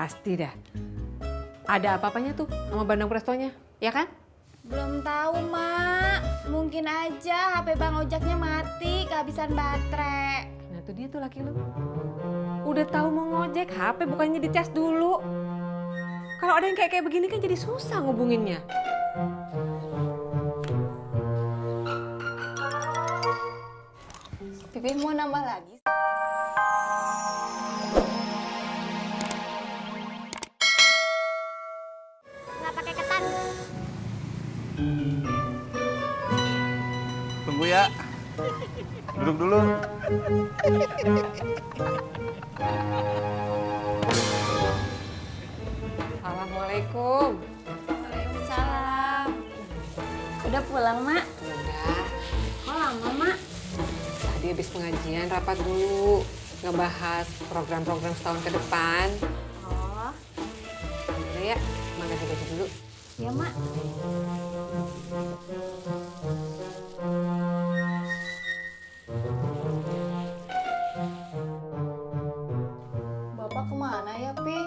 Pasti dah. Ada apa-apanya tuh sama Bandeng Prestonya, ya kan? Belum tahu, Mak. Mungkin aja HP Bang Ojaknya mati, kehabisan baterai. Nah tuh dia tuh laki lu. Udah tahu mau ngojek, HP bukannya dicas dulu. Kalau ada yang kayak begini kan jadi susah ngubunginnya. Pipih mau nambah lagi? Nggak pakai ketan. Tunggu ya. Duduk dulu. Assalamualaikum. Waalaikumsalam. Udah pulang, Mak? Udah. Kok lama, Mak? Tadi habis pengajian rapat dulu. Ngebahas program-program setahun ke depan. Oh, Udah ya, Mak ganti baju dulu. ya, Mak. Bapak kemana ya, Pi?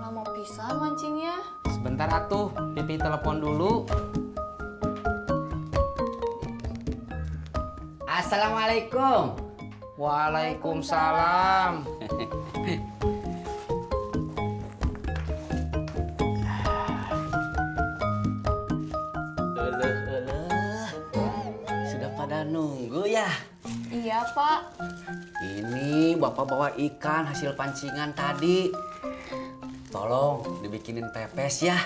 Lama pisan mancingnya. Sebentar atuh, Pipi telepon dulu. Assalamualaikum. Waalaikumsalam. Sudah pada nunggu ya? Iya, Pak. Ini Bapak bawa ikan hasil pancingan tadi. Tolong dibikinin pepes ya.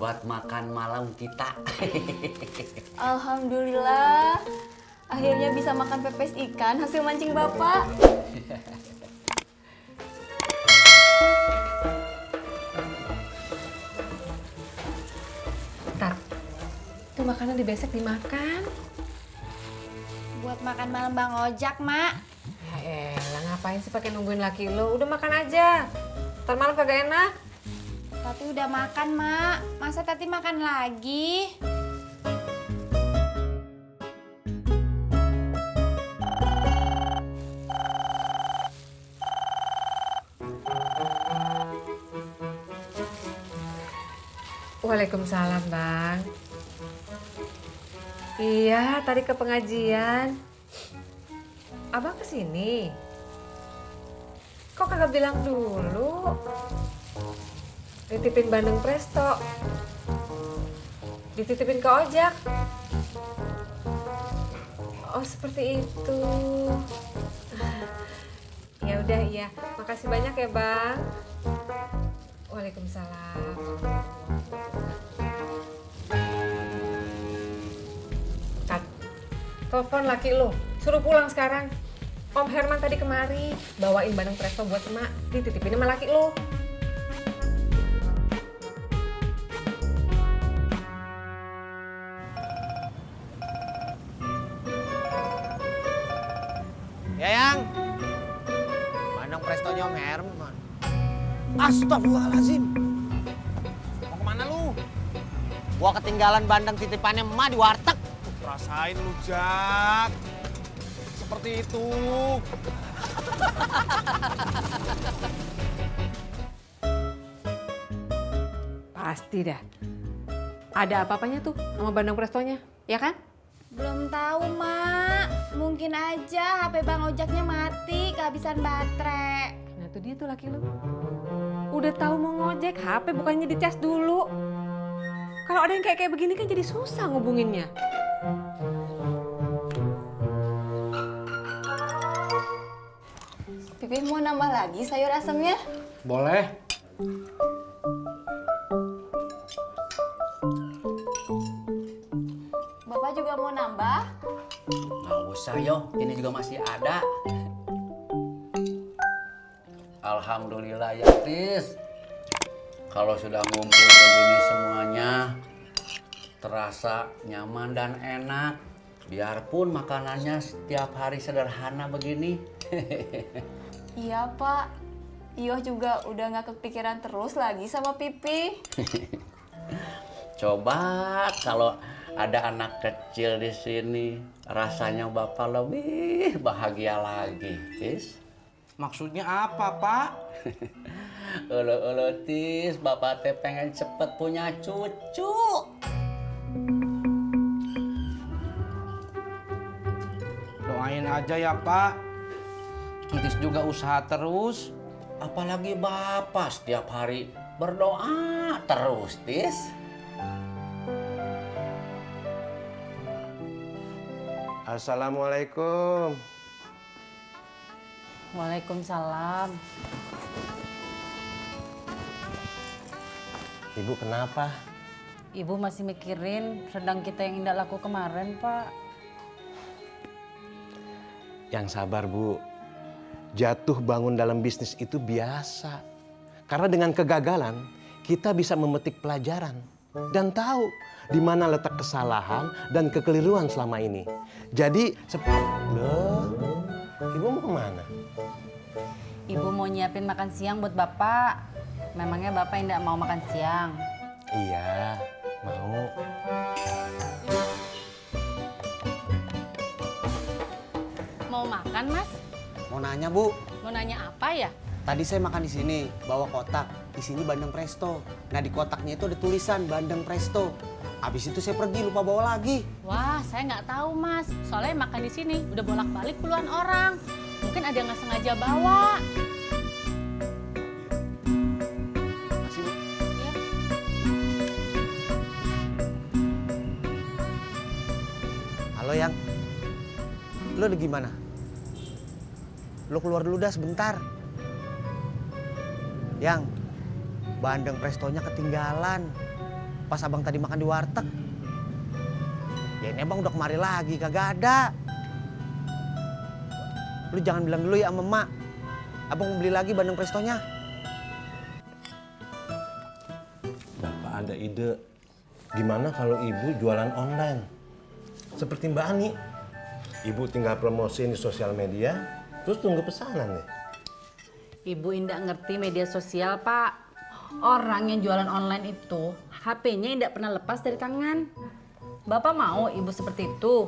Buat makan malam kita. Alhamdulillah. Akhirnya bisa makan pepes ikan hasil mancing Bapak. Tar, itu makanan dibesek dimakan. Buat makan malam Bang Ojak, Mak. Ya elah, ngapain sih pakai nungguin laki lu? Udah makan aja. Ntar malam kagak enak. Tati udah makan, Mak. Masa Tati makan lagi? Waalaikumsalam, Bang. Iya, tadi ke pengajian. Abang kesini. Kok kagak bilang dulu? Dititipin Bandeng Presto. Dititipin ke Ojak. Oh, seperti itu. Ya udah, iya. Makasih banyak ya, Bang. Waalaikumsalam. Kat, telepon laki lu. Suruh pulang sekarang. Om Herman tadi kemari bawain Bandeng Presto buat emak. Dititipin sama laki lu. Ya, Yang. Bandeng Prestonya Om Herman. Astagfirullahaladzim. Mau kemana lu? Gua ketinggalan bandeng titipannya emak di warteg. Rasain lu, Jak. Seperti itu. Pasti dah. Ada apa-apanya tuh sama Bandeng Prestonya, ya kan? Belum tahu, Mak. Mungkin aja HP Bang Ojaknya mati, kehabisan baterai. Nah tuh dia tuh laki lu. Udah tahu mau ngojek, HP bukannya dicas dulu. Kalau ada yang kayak begini kan jadi susah ngubunginnya. Pipih mau nambah lagi sayur asemnya? Boleh. Bapak juga mau nambah? Nggak usah yo, ini juga masih ada. Alhamdulillah ya, Tis. Kalau sudah ngumpul begini semuanya, terasa nyaman dan enak. Biarpun makanannya setiap hari sederhana begini. Iya, Pak. Iyo juga udah nggak kepikiran terus lagi sama Pipi. Coba kalau ada anak kecil di sini, rasanya Bapak lebih bahagia lagi, Tis. Maksudnya apa, Pak? Elo tis, bapak teh pengen cepet punya cucu. Doain aja ya Pak. Kitis juga usaha terus. Apalagi bapak setiap hari berdoa terus, Tis. Assalamualaikum. Waalaikumsalam. Ibu kenapa? Ibu masih mikirin rendang kita yang Indah laku kemarin, Pak. Yang sabar, Bu. Jatuh bangun dalam bisnis itu biasa. Karena dengan kegagalan, kita bisa memetik pelajaran dan tahu di mana letak kesalahan dan kekeliruan selama ini. Jadi, loh, Ibu mau kemana? Ibu mau nyiapin makan siang buat Bapak. Memangnya Bapak tidak mau makan siang? Iya, mau. Mau makan, Mas? Mau nanya, Bu. Mau nanya apa ya? Tadi saya makan di sini, bawa kotak. Isinya bandeng presto. Nah, di kotaknya itu ada tulisan bandeng presto. Habis itu saya pergi, lupa bawa lagi. Wah, saya nggak tahu, Mas. Soalnya makan di sini udah bolak-balik puluhan orang. Mungkin ada yang nggak sengaja bawa. Masih, Bu. Ya. Halo, Yang. Lo ada gimana? Lo keluar dulu dah sebentar. Yang, bandeng prestonya ketinggalan. Pas abang tadi makan di warteg. Ya ini abang udah kemari lagi, kagak ada. Lu jangan bilang dulu ya sama emak. Abang mau beli lagi bandeng prestonya. Bapak ada ide. Gimana kalau Ibu jualan online? Seperti Mbak Ani. Ibu tinggal promosiin di sosial media, terus tunggu pesanan deh. Ibu Indah ngerti media sosial, Pak. Orang yang jualan online itu HP-nya tidak pernah lepas dari tangan. Bapak mau ibu seperti itu?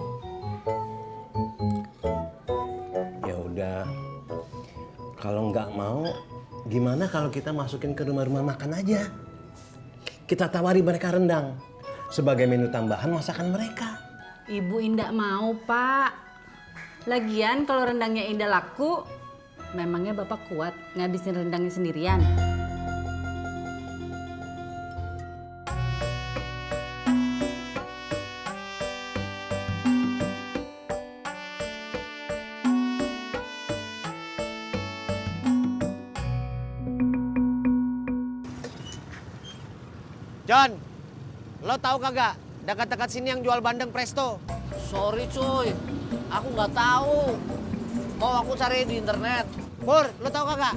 Ya udah, kalau nggak mau, gimana kalau kita masukin ke rumah-rumah makan aja? Kita tawari mereka rendang sebagai menu tambahan masakan mereka. Ibu Indah mau, Pak. Lagian kalau rendangnya Indah laku, memangnya Bapak kuat ngabisin rendangnya sendirian? John, lo tahu kagak? Dekat-dekat sini yang jual bandeng presto. Sorry cuy, aku nggak tahu. Mau aku cari di internet. Pur, lo tahu kagak?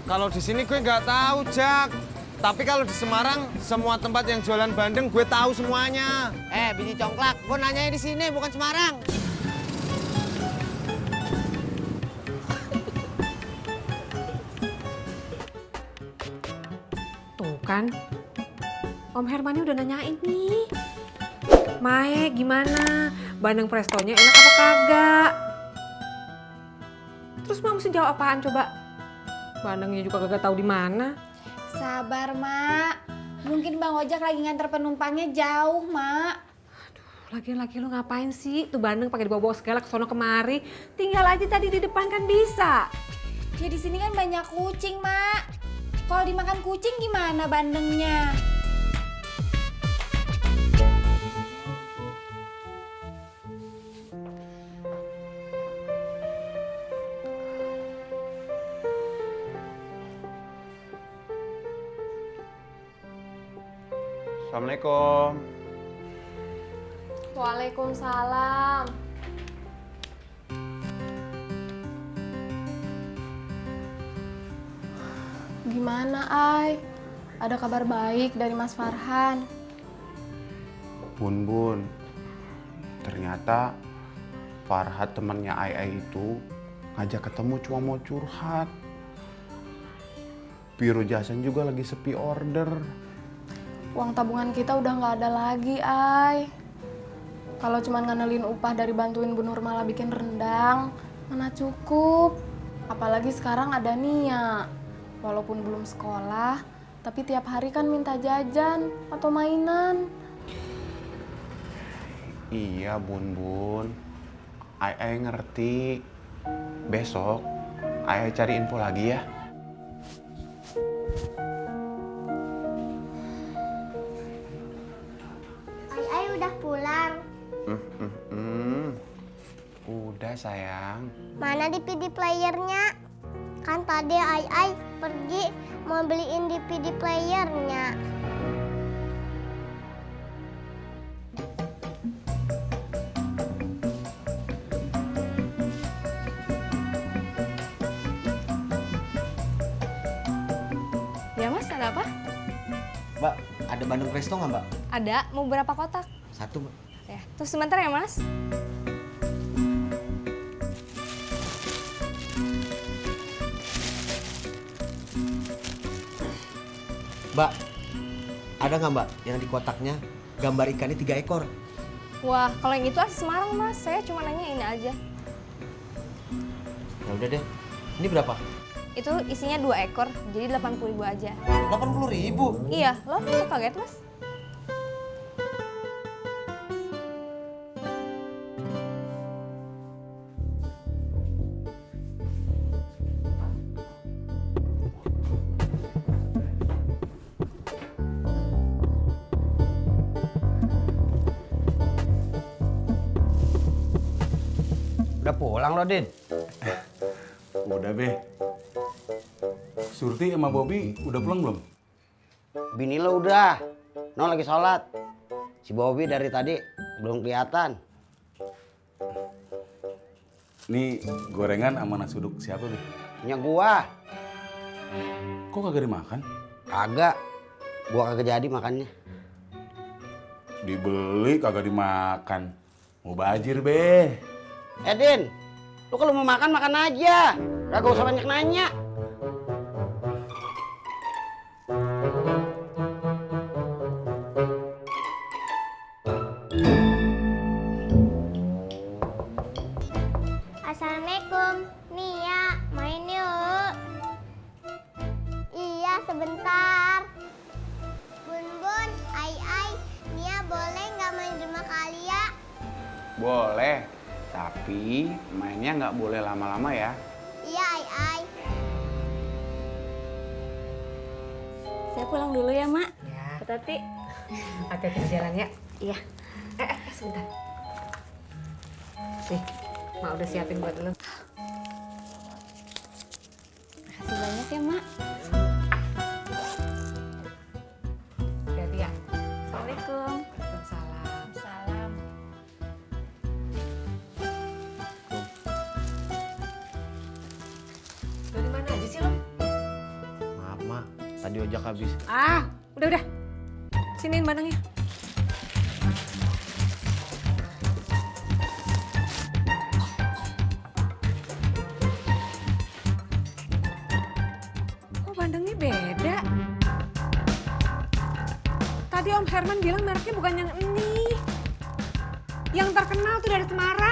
Kalau di sini gue nggak tahu, Jak. Tapi kalau di Semarang, semua tempat yang jualan bandeng gue tahu semuanya. Biji congklak, gue nanyanya di sini bukan Semarang. Tuh kan, Om Hermani udah nanyain nih. Mae, gimana? Bandeng prestonya enak apa kagak? Terus Mak mesti jawab apaan coba? Bandengnya juga kagak tahu di mana. Sabar, Mak. Mungkin Bang Ojak lagi nganter penumpangnya jauh, Mak. Laki-laki lu ngapain sih? Tuh bandeng pakai dibawa-bawa segala ke sono kemari. Tinggal aja tadi di depan kan bisa. Ya di sini kan banyak kucing, Mak. Kalau dimakan kucing gimana bandengnya? Assalamualaikum. Waalaikumsalam. Gimana, Ay? Ada kabar baik dari Mas Farhan? Bun, ternyata Farhat temannya Ai itu ngajak ketemu cuma mau curhat. Biro Jasan juga lagi sepi order. Uang tabungan kita udah nggak ada lagi, Ay. Kalau cuma ngandelin upah dari bantuin Bu Nurmala bikin rendang, mana cukup. Apalagi sekarang ada Nia. Walaupun belum sekolah, tapi tiap hari kan minta jajan atau mainan. Iya Bun. Ai ngerti. Besok Ai cari info lagi ya. Ai udah pulang. Udah sayang. Mana DVD playernya? Kan tadi Ai pergi mau beliin DVD playernya. Ya mas, ada apa? Mbak, ada Bandeng Presto nggak Mbak? Ada, mau berapa kotak? 1 Mbak. Ya, terus sebentar ya mas. Mbak, ada nggak Mbak yang di kotaknya gambar ikannya 3 ekor? Wah, kalau yang itu asli Semarang mas, saya cuma nanya ini aja. Ya udah deh. Ini berapa? Itu isinya 2 ekor, jadi 80.000 aja. 80.000. Iya, lo kok kaget mas? Udah pulang lo, Din? Udah, Be. Surti sama Bobby udah pulang belum? Bini lo udah. No lagi sholat. Si Bobby dari tadi belum kelihatan. Nih gorengan sama nasi uduk siapa, Be? Punya gua. Kok kagak dimakan? Kagak. Gua kagak jadi makannya. Dibeli kagak dimakan. Mau bajir, Be. Din, lu kalau mau makan, makan aja. Kagak usah banyak nanya. Assalamualaikum. Nia, main yuk. Iya, sebentar. Bun, Ai, Nia boleh nggak main di rumah Kalia? Boleh. Tapi mainnya nggak boleh lama-lama ya. Iya, Ai. Saya pulang dulu ya, Mak. Ya. Tati. Hati-hati di jalan ya. Iya. Sebentar. Nih, Mak udah siapin buat lu. Makasih banyak ya, Mak. Hati-hati ya. Assalamualaikum. Waalaikumsalam. Salam. Dari mana aja sih lo? Maaf, Mak. Tadi ojek habis. Udah. Siniin bandengnya. Kok bandengnya beda? Tadi Om Herman bilang mereknya bukan yang ini. Yang terkenal tuh dari Semarang.